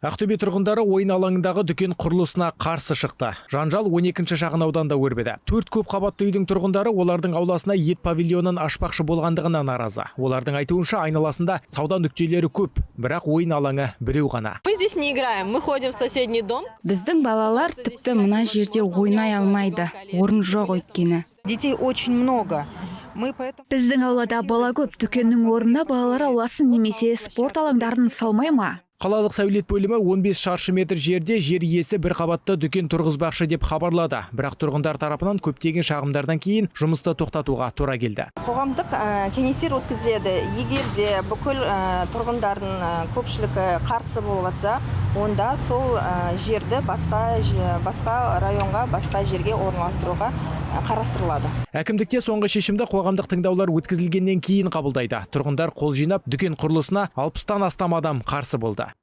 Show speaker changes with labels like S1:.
S1: Ақтөбе тұрғындары ойын алаңындағы дүкен құрылысына қарсы шықты. Жанжал 12 шағын ауданда өрбіді. Төрт көп қабатты үйдің тұрғындары олардың ауласына ет павильонын ашпақшы болғандығына наразы. Олардың айтуынша, айналасында сауда нүктелері көп, бірақ ойын алаңы біреу ғана.
S2: Мы здесь не играем, мы ходим в соседний дом.
S3: Біздің балалар тіпті мына жерде ойнай алмайды, орын жоқ өйткені.
S4: Детей очень много. Мы поэтому.
S5: Біздің аулада бала көп. Дүкеннің орнына балалар ауласын немесе спорт алаңдарын салмай ма?
S1: Қалалық сәулет бөлімі 15 шаршы метр жерде жер иесі бір қабатты дүкен тұрғызбақшы деп хабарлады. Бірақ тұрғындар тарапынан көптеген шағымдардан кейін жұмысты тоқтатуға тура келді.
S6: Қоғамдық кеңестер өткізеді. Егер де бүкіл тұрғындардың көпшілігі қарсы болып жатса, онда сол жерді басқа районға, басқа жерге орналастыруға қарастырылады.
S1: Әкімдікте соңғы шешімді қоғамдық тыңдаулар өткізілгеннен кейін қабылдайды. Тұрғындар қол жинап, дүкен құрылысына 60-тан астам адам қарсы болды.